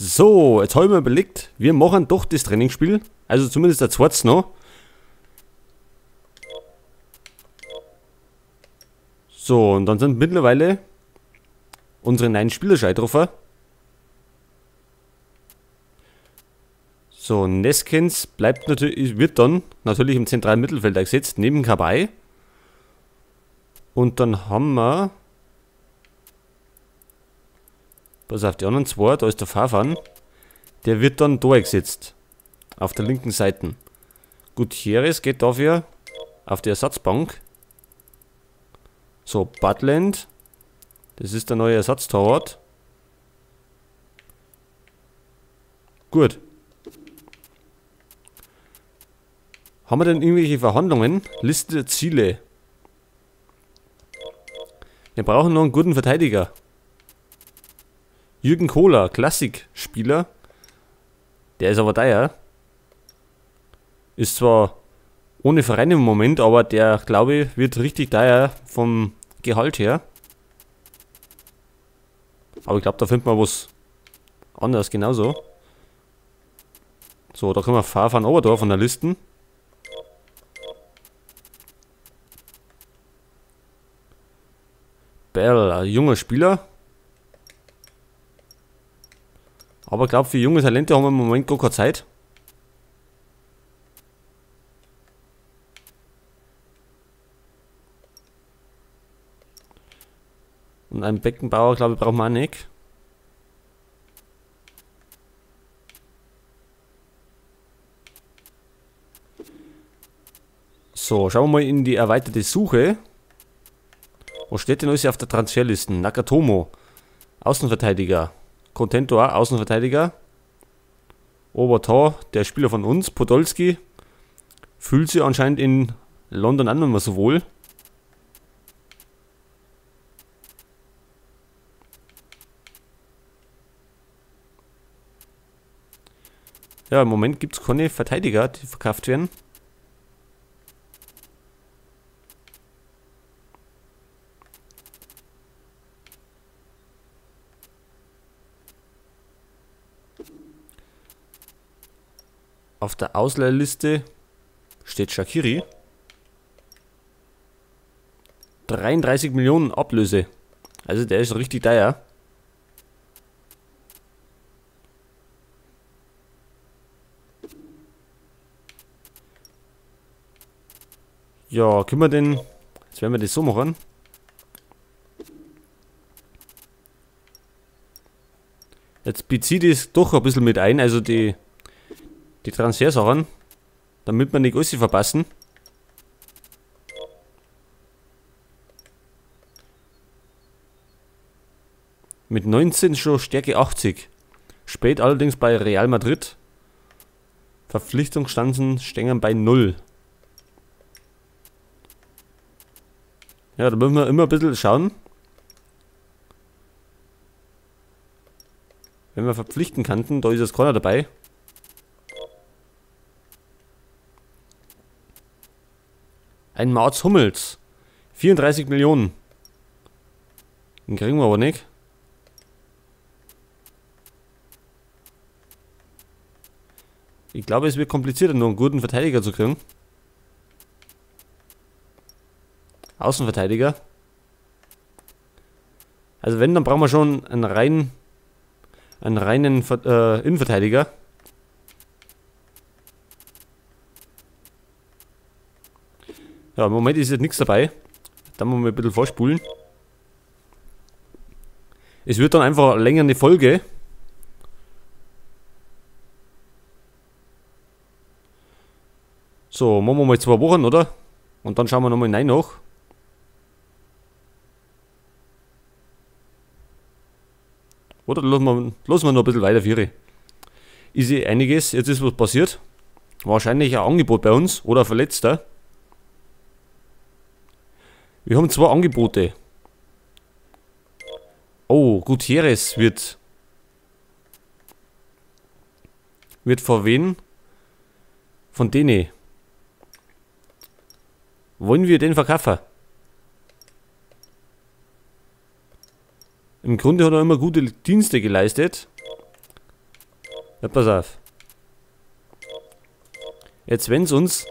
So, jetzt habe ich mir überlegt, wir machen doch das Trainingsspiel. Also zumindest der zweite noch. So, und dann sind mittlerweile unsere 9 Spieler schon getroffen. So, Neskens bleibt natürlich, wird dann natürlich im zentralen Mittelfeld eingesetzt, neben Cabaye. Und dann haben wir... Pass auf, die anderen zwei, da ist der Farfan. Der wird dann da eingesetzt. Auf der linken Seite. Gutierrez geht dafür auf die Ersatzbank. So, Butland. Das ist der neue Ersatztorwart. Gut. Haben wir denn irgendwelche Verhandlungen? Liste der Ziele. Wir brauchen noch einen guten Verteidiger. Jürgen Kohler, Klassikspieler. Der ist aber teuer. Ist zwar ohne Verein im Moment, aber der, glaube ich, wird richtig teuer vom Gehalt her. Aber ich glaube, da findet man was anderes genauso. So, da können wir Farfan Oberdorf von der Listen. Bell, ein junger Spieler. Aber ich glaube, für junge Talente haben wir im Moment gar keine Zeit. Und einen Beckenbauer, glaube ich, brauchen wir auch nicht. So, schauen wir mal in die erweiterte Suche. Was steht denn alles auf der Transferliste? Nakatomo, Außenverteidiger. Contento auch, Außenverteidiger. Obertor, der Spieler von uns, Podolski, fühlt sich anscheinend in London auch nicht mehr so wohl. Ja, im Moment gibt es keine Verteidiger, die verkauft werden. Auf der Ausleihliste steht Shaqiri. 33 Millionen Ablöse. Also der ist richtig teuer. Ja, können wir denn... Jetzt werden wir das so machen. Jetzt bezieht es doch ein bisschen mit ein, also die Transfersachen, damit wir nicht alles verpassen. Mit 19 schon Stärke 80. Spät allerdings bei Real Madrid. Verpflichtungschancen stehen bei 0. Ja, da müssen wir immer ein bisschen schauen. Wenn wir verpflichten könnten, da ist jetzt keiner dabei. Ein Mats Hummels. 34 Millionen. Den kriegen wir aber nicht. Ich glaube, es wird komplizierter, nur einen guten Verteidiger zu kriegen. Außenverteidiger. Also wenn, dann brauchen wir schon einen reinen Innenverteidiger. Ja, im Moment ist jetzt nichts dabei. Da müssen wir ein bisschen vorspulen. Es wird dann einfach länger eine Folge. So, machen wir mal 2 Wochen, oder? Und dann schauen wir nochmal rein nach. Oder lassen wir noch ein bisschen weiter, Viere. Ist eh einiges. Jetzt ist was passiert. Wahrscheinlich ein Angebot bei uns oder ein Verletzter. Wir haben 2 Angebote. Oh, Gutierrez wird vor wen? Von denen. Wollen wir den verkaufen? Im Grunde hat er immer gute Dienste geleistet. Ja, pass auf. Jetzt, wenn es uns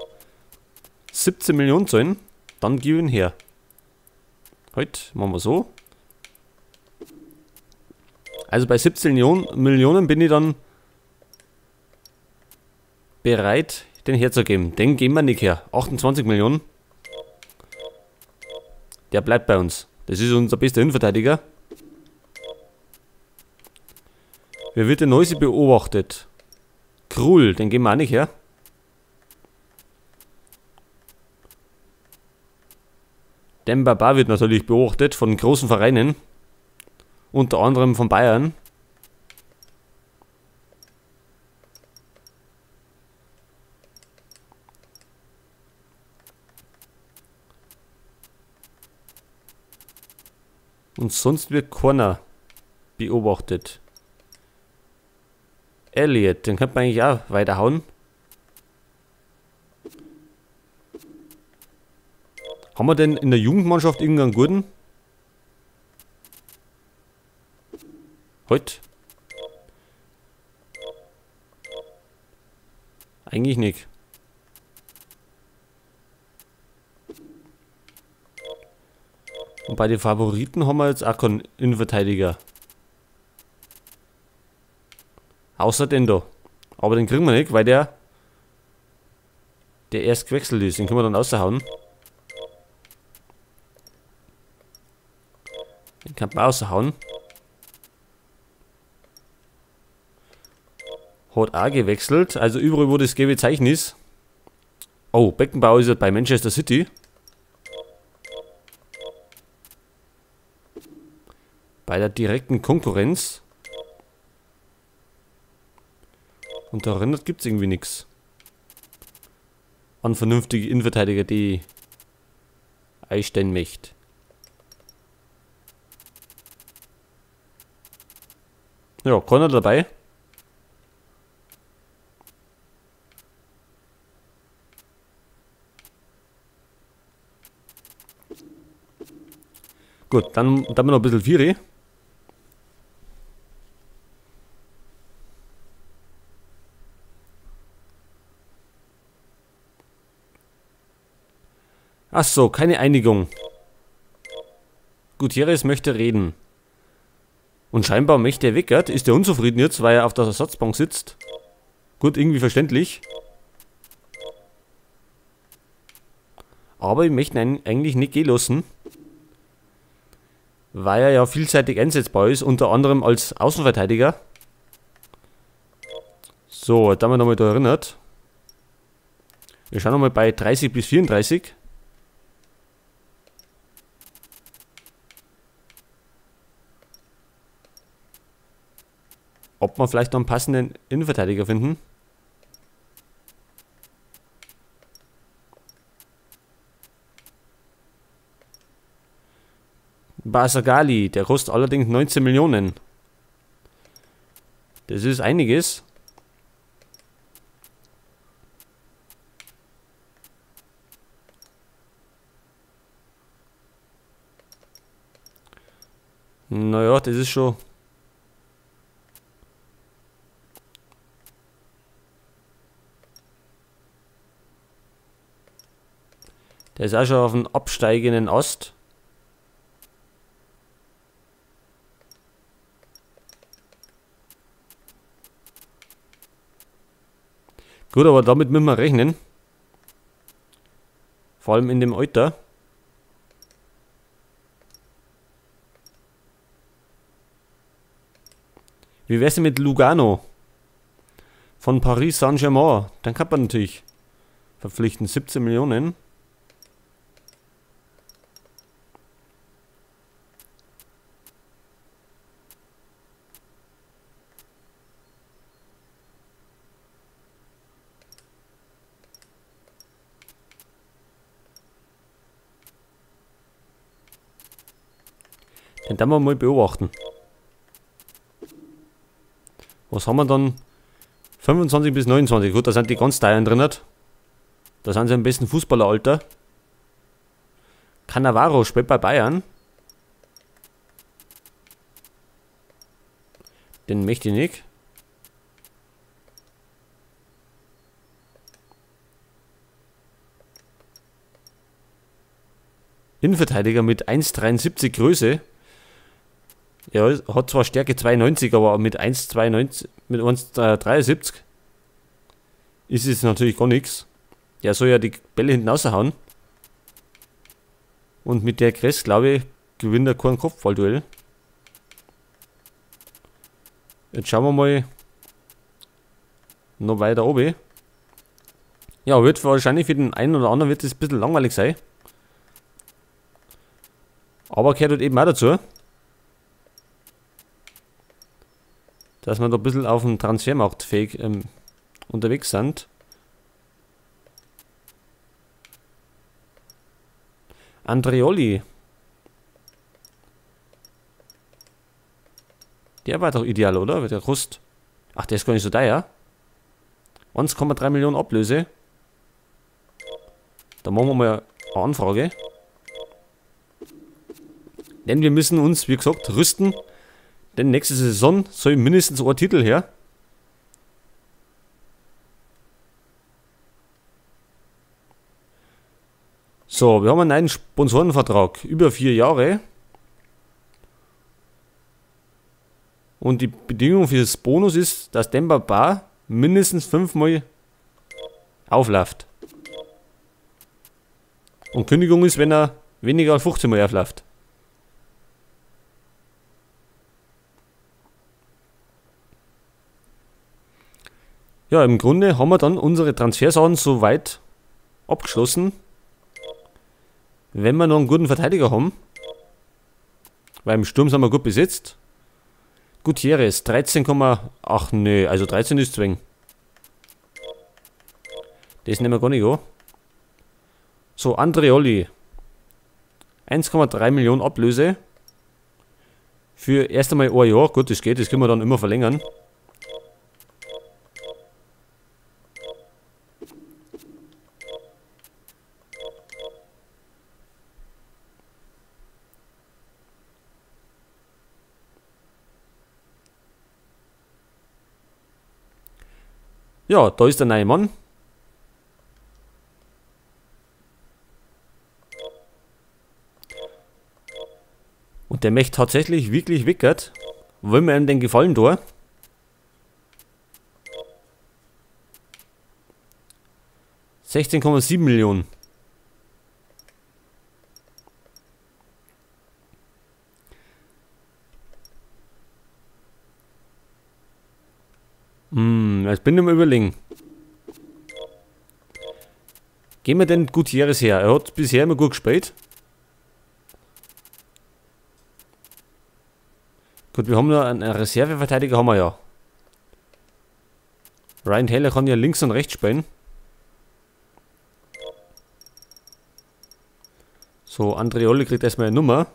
17 Millionen zahlen, dann gib ihn her. Heute machen wir so. Also bei 17 Millionen bin ich dann bereit, den herzugeben. Den geben wir nicht her. 28 Millionen. Der bleibt bei uns. Das ist unser bester Innenverteidiger. Wer wird denn Neuse beobachtet? Krul, den geben wir auch nicht her. Demba Ba wird natürlich beobachtet von großen Vereinen. Unter anderem von Bayern. Und sonst wird keiner beobachtet. Elliot, den könnte man eigentlich auch weiterhauen. Haben wir denn in der Jugendmannschaft irgendeinen guten? Heute? Eigentlich nicht. Und bei den Favoriten haben wir jetzt auch keinen Innenverteidiger. Außer den da. Aber den kriegen wir nicht, weil der erst gewechselt ist. Den können wir dann raushauen. Den kann man raushauen. Hat auch gewechselt. Also überall, wo das gelbe Zeichen ist. Oh, Beckenbauer ist ja bei Manchester City. Bei der direkten Konkurrenz. Und da erinnert gibt es irgendwie nichts. An vernünftige Innenverteidiger, die einstellen möchte. Ja, keiner dabei. Gut, dann wir noch ein bisschen Vieri. Ach so, keine Einigung. Gutierrez möchte reden. Und scheinbar möchte er weg, ist er unzufrieden jetzt, weil er auf der Ersatzbank sitzt. Gut, irgendwie verständlich. Aber ich möchte ihn eigentlich nicht gehen lassen. Weil er ja vielseitig einsetzbar ist, unter anderem als Außenverteidiger. So, da haben wir nochmal da erinnert. Wir schauen nochmal bei 30 bis 34. Ob wir vielleicht noch einen passenden Innenverteidiger finden. Basagali, der kostet allerdings 19 Millionen. Das ist einiges. Naja, das ist schon... Der ist auch schon auf dem absteigenden Ast. Gut, aber damit müssen wir rechnen. Vor allem in dem Alter. Wie wär's denn mit Lugano? Von Paris Saint-Germain. Dann kann man natürlich verpflichten. 17 Millionen. Den werden wir mal beobachten. Was haben wir dann? 25 bis 29. Gut, da sind die ganz teuren drin. Da sind sie am besten Fußballeralter. Cannavaro spielt bei Bayern. Den möchte ich nicht. Innenverteidiger mit 1,73 Größe. Ja, hat zwar Stärke 92, aber mit 1,92, mit 1,73 ist es natürlich gar nichts. Der soll ja die Bälle hinten raushauen. Und mit der Crest, glaube ich, gewinnt er kein Kopfballduell. Jetzt schauen wir mal noch weiter oben. Ja, wird wahrscheinlich für den einen oder anderen wird es ein bisschen langweilig sein. Aber gehört halt eben auch dazu, dass wir da ein bisschen auf dem Transfermarkt fähig unterwegs sind. Andreoli. Der war doch ideal, oder? Der kostet. Ach, der ist gar nicht so teuer. 1,3 Millionen Ablöse. Da machen wir mal eine Anfrage. Denn wir müssen uns, wie gesagt, rüsten. Denn nächste Saison soll mindestens ein Titel her. So, wir haben einen neuen Sponsorenvertrag. Über 4 Jahre. Und die Bedingung für das Bonus ist, dass Demba Ba mindestens 5 Mal aufläuft. Und Kündigung ist, wenn er weniger als 15 Mal aufläuft. Ja, im Grunde haben wir dann unsere Transfersachen soweit abgeschlossen. Wenn wir noch einen guten Verteidiger haben, weil im Sturm sind wir gut besetzt. Gutierrez, 13, ach nee, also 13 ist zwing. Das nehmen wir gar nicht an. So, Andreoli. 1,3 Millionen Ablöse. Für erst einmal ein Jahr. Gut, das geht, das können wir dann immer verlängern. Ja, da ist der neue Mann. Und der möchte tatsächlich wirklich wickert. Wollen wir ihm den Gefallen tun? 16,7 Millionen. Jetzt bin ich am Überlegen. Gehen wir denn Gutierrez her? Er hat bisher immer gut gespielt. Gut, wir haben noch einen Reserveverteidiger, haben wir ja. Ryan Taylor kann ja links und rechts spielen. So, Andreoli kriegt erstmal eine Nummer.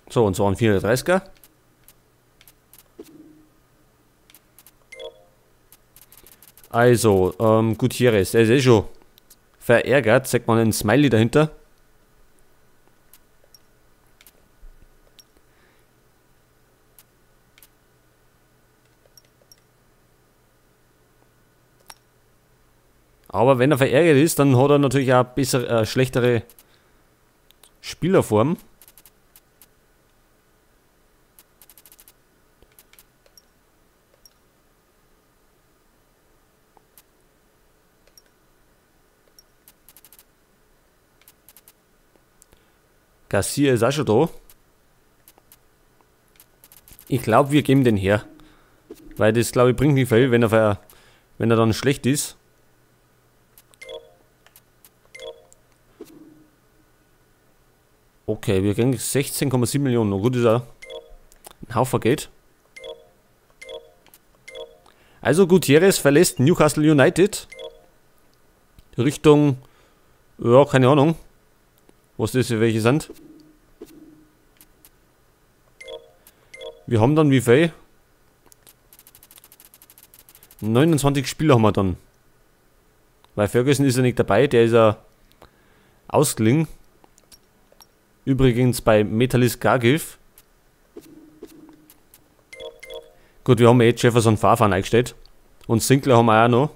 So, und zwar ein 430er. Also, Gutierrez, der ist eh schon verärgert, zeigt man einen Smiley dahinter. Aber wenn er verärgert ist, dann hat er natürlich auch bessere, schlechtere Spielerform. Garcia ist auch schon da. Ich glaube, wir geben den her. Weil das, glaube ich, bringt nicht viel, wenn er dann schlecht ist. Okay, wir kriegen 16,7 Millionen. Na gut, ist auch ein Haufen Geld. Also Gutierrez verlässt Newcastle United. Richtung, ja, keine Ahnung, was das für welche sind. Wir haben dann wie viel? 29 Spieler haben wir dann. Weil Ferguson ist ja nicht dabei, der ist ja ausgeliehen. Übrigens bei Metalist Kharkiv. Gut, wir haben eh Jefferson Farfan eingestellt. Und Sinclair haben wir auch noch.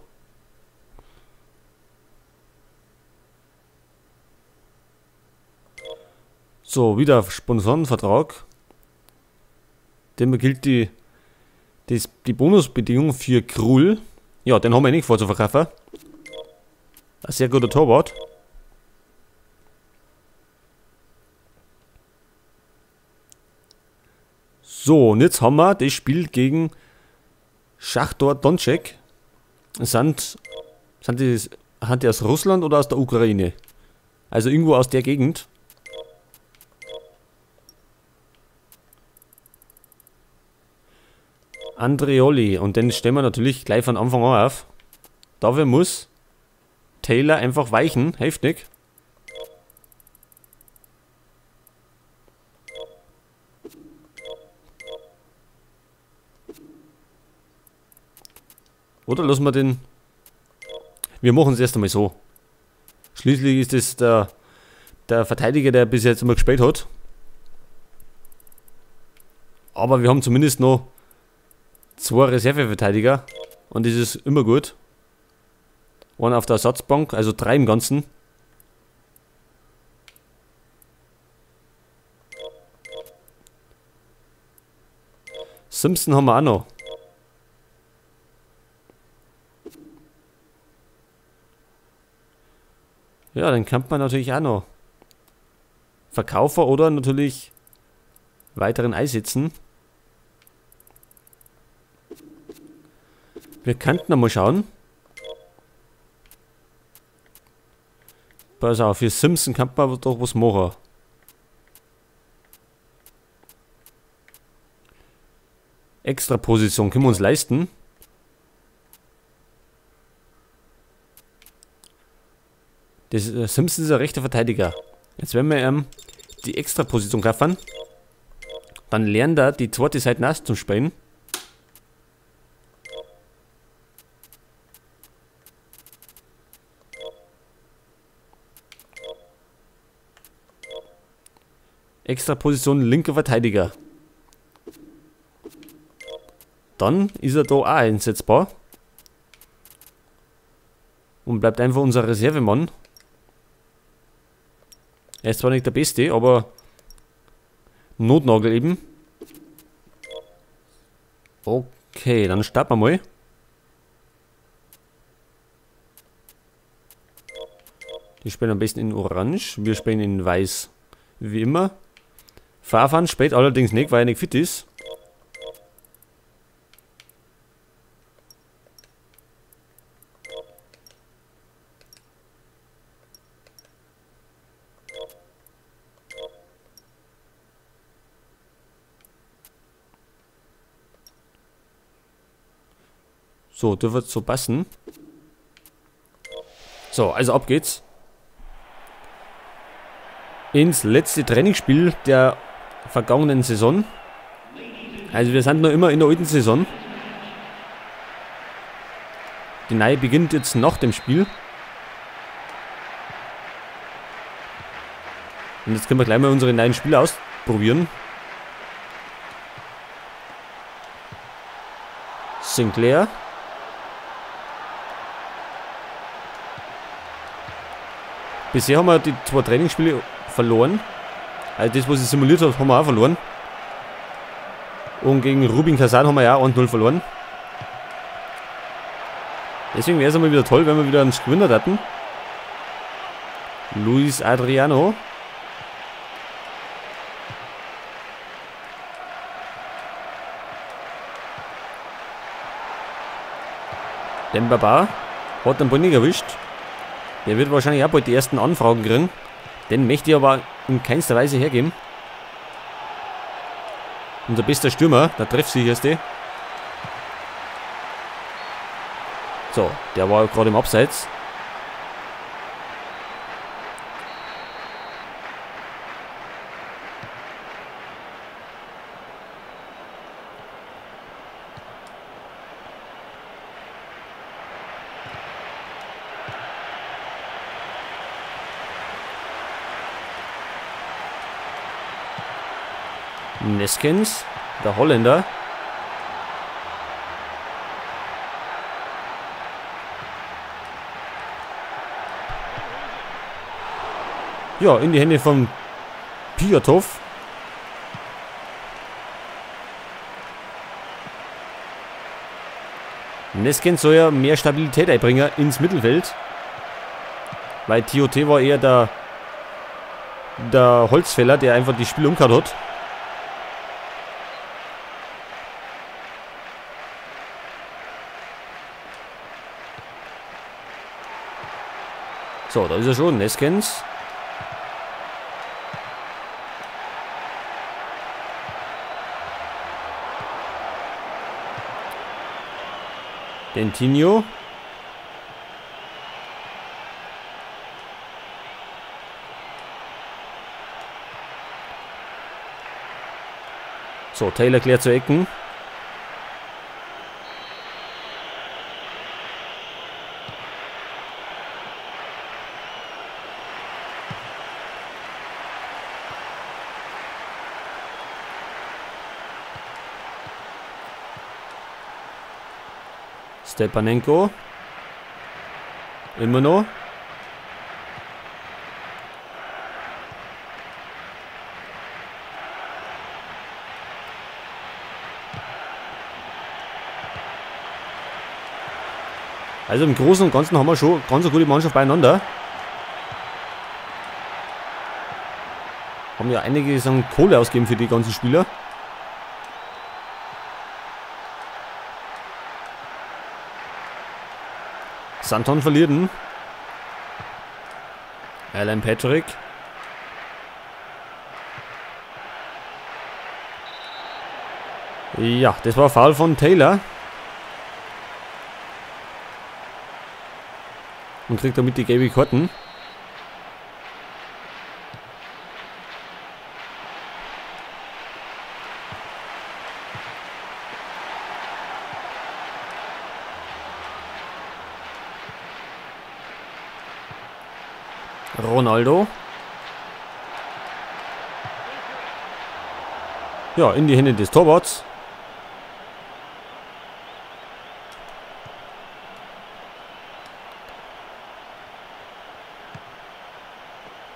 So, wieder Sponsorenvertrag. Dem gilt die Bonusbedingung für Krul. Ja, den haben wir nicht vor zu verkaufen. Ein sehr guter Torwart. So, und jetzt haben wir das Spiel gegen Schachtor Donetsk. Sind die aus Russland oder aus der Ukraine? Also irgendwo aus der Gegend. Andreoli. Und den stellen wir natürlich gleich von Anfang an auf. Dafür muss Taylor einfach weichen. Heftig. Oder lassen wir den... Wir machen es erst einmal so. Schließlich ist es der Verteidiger, der bis jetzt immer gespielt hat. Aber wir haben zumindest noch 2 Reserveverteidiger. Und das ist immer gut. Einen auf der Ersatzbank, also 3 im Ganzen. Simpson haben wir auch noch. Ja, dann kann man natürlich auch noch verkaufen oder natürlich weiteren einsetzen. Wir könnten einmal schauen. Pass auf, für Simpson kann man doch was machen. Extra Position können wir uns leisten. Das, Simpson ist ein rechter Verteidiger. Jetzt werden wir die extra Position kaufen. Dann lernt er die zweite Seite nass zum Spielen. Extra Position linker Verteidiger. Dann ist er da auch einsetzbar. Und bleibt einfach unser Reservemann. Er ist zwar nicht der Beste, aber Notnagel eben. Okay, dann starten wir mal. Die spielen am besten in Orange, wir spielen in Weiß. Wie immer. Farfan spielt allerdings nicht, weil er nicht fit ist. So, dürfte so passen. So, also ab geht's. Ins letzte Trainingsspiel der vergangenen Saison. Also wir sind noch immer in der alten Saison. Die neue beginnt jetzt nach dem Spiel. Und jetzt können wir gleich mal unsere neuen Spiele ausprobieren. Sinclair. Bisher haben wir die 2 Trainingsspiele verloren. Also das, was ich simuliert habe, haben wir auch verloren. Und gegen Rubin Kazan haben wir ja auch 1-0 verloren. Deswegen wäre es einmal wieder toll, wenn wir wieder einen Gewinner hatten. Luis Adriano. Demba Ba hat den Ball nicht erwischt. Der wird wahrscheinlich auch bald die ersten Anfragen kriegen. Den möchte ich aber in keinster Weise hergeben. Unser bester Stürmer, der treffsicherste. So, der war gerade im Abseits. Neskens, der Holländer. Ja, in die Hände von Piatov. Neskens soll ja mehr Stabilität einbringen ins Mittelfeld. Weil Tioté war eher der Holzfäller, der einfach die Spiele umgehauen hat. So, da ist er schon, Neskens. Dentinho. So, Taylor klärt zu Ecken. Stepanenko. Immer noch. Also im Großen und Ganzen haben wir schon ganz eine gute Mannschaft beieinander. Haben ja einige so Kohle ausgegeben für die ganzen Spieler. Santon verliert ihn. Alan Patrick. Ja, das war Foul von Taylor. Und kriegt damit die gelbe Karten. Ronaldo. Ja, in die Hände des Torwarts.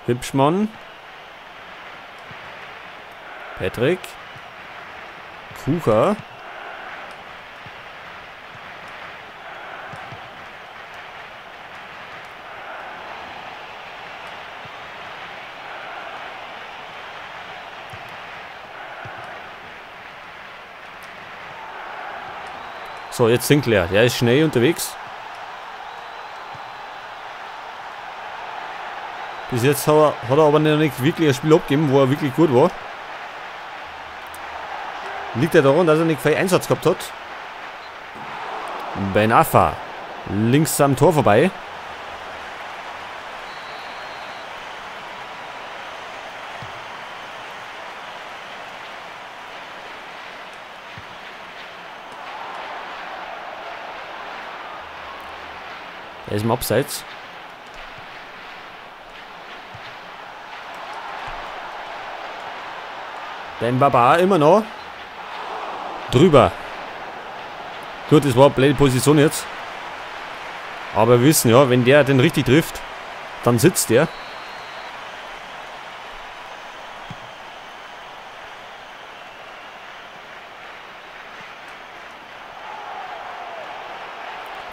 Hübschmann. Patrick. Kucher. So, jetzt Sinclair. Der ist schnell unterwegs. Bis jetzt hat er aber noch nicht wirklich ein Spiel abgegeben, wo er wirklich gut war. Liegt ja daran, dass er nicht viel Einsatz gehabt hat. Ben Arfa. Links am Tor vorbei. Er ist im Abseits. Demba Ba immer noch. Drüber. Gut, das war eine blöde Position jetzt. Aber wir wissen ja, wenn der den richtig trifft, dann sitzt der.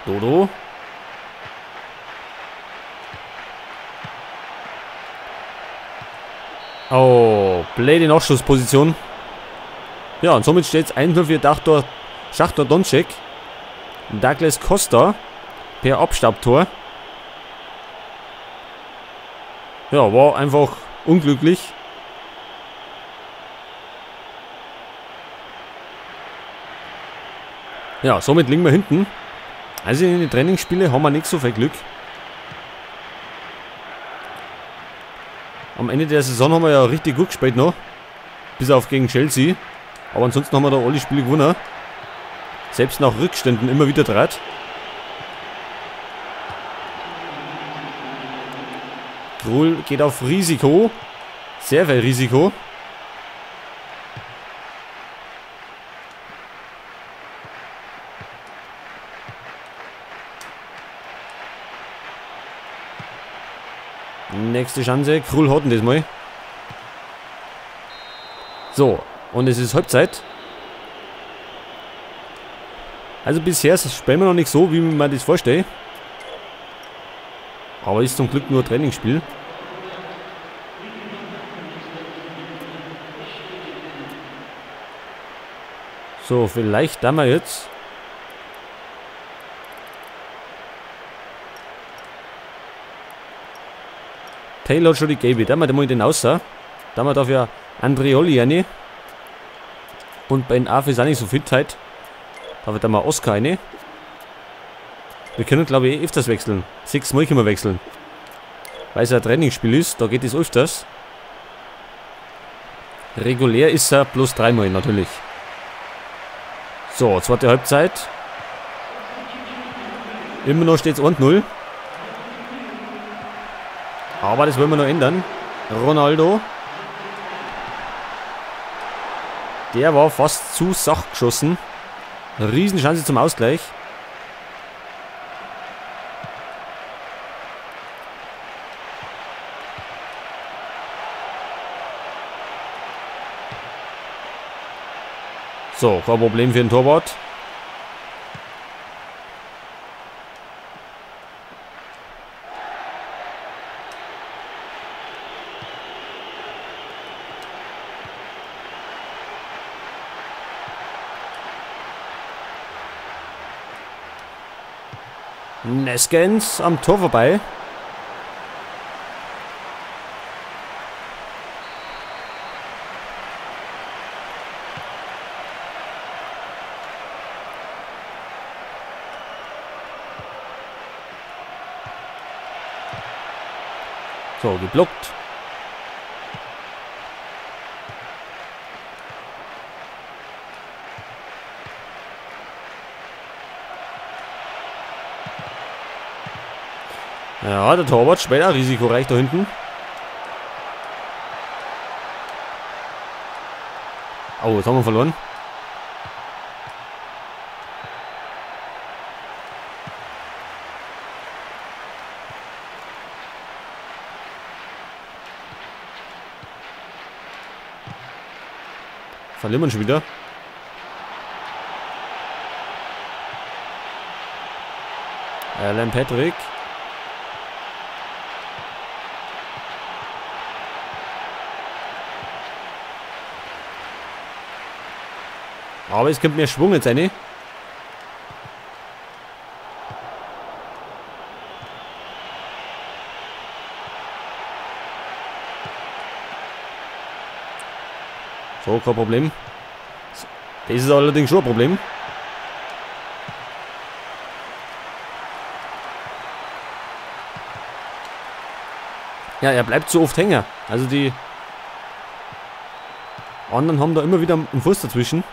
Dodo. Oh, blöde Nachschussposition. Ja, und somit steht es 1-0 für Schachtar Donetsk. Douglas Costa per Abstaubtor. Ja, war einfach unglücklich. Ja, somit liegen wir hinten. Also in den Trainingsspielen haben wir nicht so viel Glück. Am Ende der Saison haben wir ja richtig gut gespielt noch. Bis auf gegen Chelsea. Aber ansonsten haben wir da alle Spiele gewonnen. Selbst nach Rückständen immer wieder draht. Krul geht auf Risiko. Sehr viel Risiko. Nächste Chance. Krul hat ihn das mal. So, und es ist Halbzeit. Also bisher spielen wir noch nicht so, wie man das vorstellt. Aber ist zum Glück nur ein Trainingsspiel. So, vielleicht da mal jetzt. Taylor hat schon die gelbe. Da mal den außer. Da mal darf ja Andreoli rein. Und bei den Af ist auch nicht so fit heute. Da wird da mal Oscar rein. Wir können, glaube ich, öfters wechseln. 6 Mal können wir wechseln. Weil es ein Trainingsspiel ist, da geht es öfters. Regulär ist er bloß 3 Mal natürlich. So, zweite Halbzeit. Immer noch steht es 1-0. Aber das wollen wir noch ändern. Ronaldo. Der war fast zu sacht geschossen. Riesenchance zum Ausgleich. So, kein Problem für den Torwart. Neskens am Tor vorbei. So, geblockt. Ja, der Torwart spielt auch risikoreich da hinten. Oh, jetzt haben wir verloren. Verlieren wir schon wieder. Alan Patrick. Aber es kommt mehr Schwung jetzt rein. So, kein Problem. Das ist allerdings schon ein Problem. Ja, er bleibt zu oft hängen. Also die anderen haben da immer wieder einen Fuß dazwischen.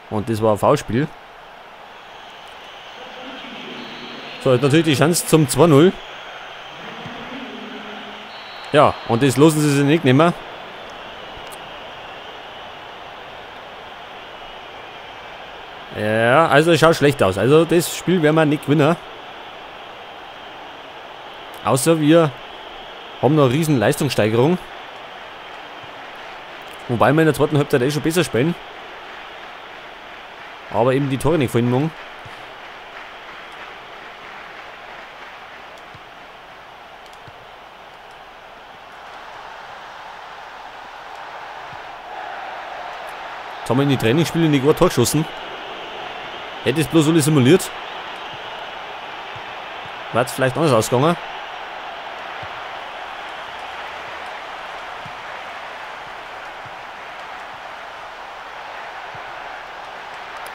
Und das war ein Foulspiel. So, jetzt natürlich die Chance zum 2-0. Ja, und das lassen sie sich nicht nehmen. Ja, also es schaut schlecht aus. Also das Spiel werden wir nicht gewinnen. Außer wir haben noch eine riesen Leistungssteigerung. Wobei wir in der zweiten Halbzeit eh schon besser spielen. Aber eben die Tore nicht finden. Jetzt haben wir in die Trainingsspiele nicht gut Tor geschossen. Hätte es bloß alle simuliert. Wäre es vielleicht anders ausgegangen.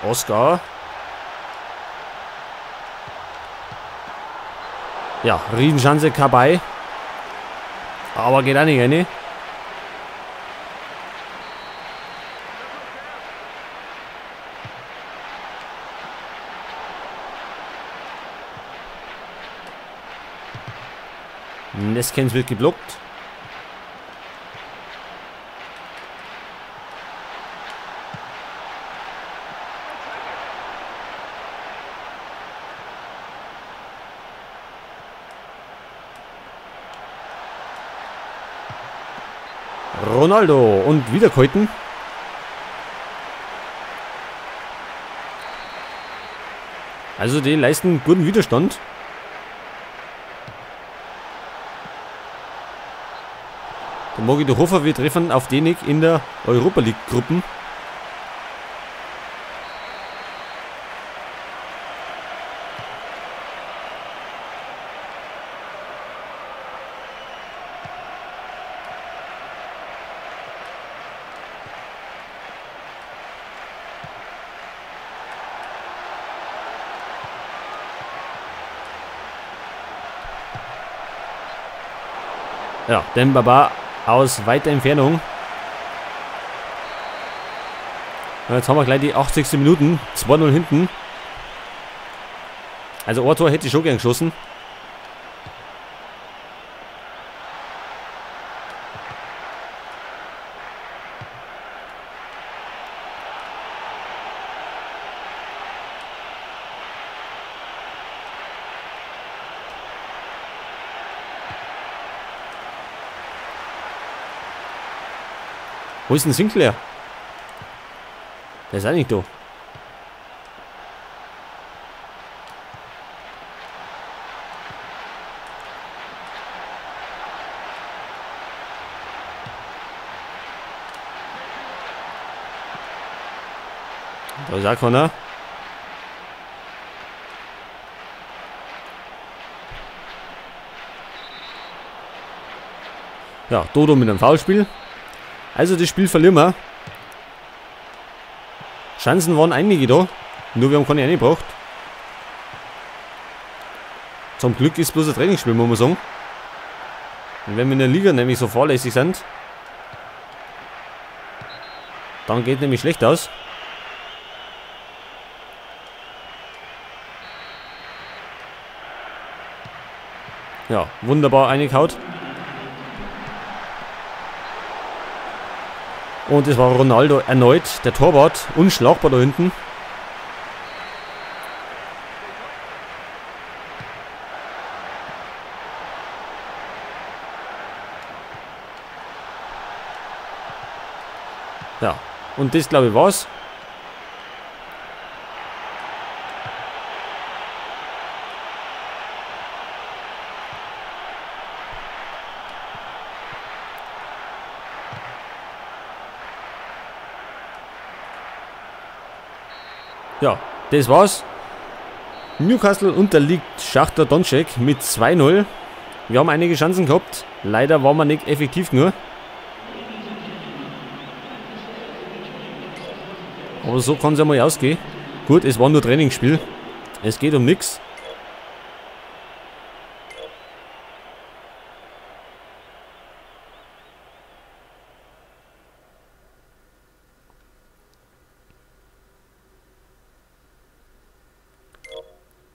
Oscar. Ja, Riesenchance Kabay. Aber geht auch nicht rein. Neskens wird geblockt. Ronaldo und wieder Keuten. Also die leisten guten Widerstand. Da mag ich doch hoffen, wir treffen auf den in der Europa League Gruppen. Ja, Demba Ba aus weiter Entfernung. Und jetzt haben wir gleich die 80. Minuten. 2-0 hinten. Also ein Tor hätte ich schon gern geschossen. Wo ist denn Sinclair? Der ist auch nicht da. Da ist auch keiner. Ja, Dodo mit einem Foulspiel. Also das Spiel verlieren wir. Chancen waren einige da. Nur wir haben keine reingebracht. Zum Glück ist bloß ein Trainingsspiel, muss man sagen. Und wenn wir in der Liga nämlich so fahrlässig sind, dann geht nämlich schlecht aus. Ja, wunderbar eingekaut. Und es war Ronaldo erneut, der Torwart, unschlagbar da hinten. Ja, und das glaube ich war's. Ja, das war's. Newcastle unterliegt Schachtar Donetsk mit 2-0. Wir haben einige Chancen gehabt. Leider waren wir nicht effektiv genug. Aber so kann es ja mal ausgehen. Gut, es war nur Trainingsspiel. Es geht um nichts.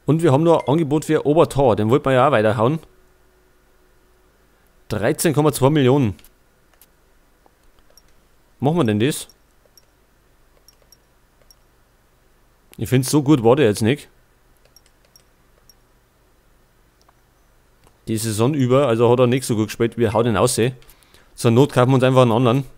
Und wir haben noch ein Angebot für Obertor, den wollten wir ja auch weiterhauen. 13,2 Millionen. Machen wir denn das? Ich finde es so gut war der jetzt nicht. Die Saison über, also hat er nicht so gut gespielt, wir hauen den aussehen. Zur Not kaufen wir uns einfach einen anderen.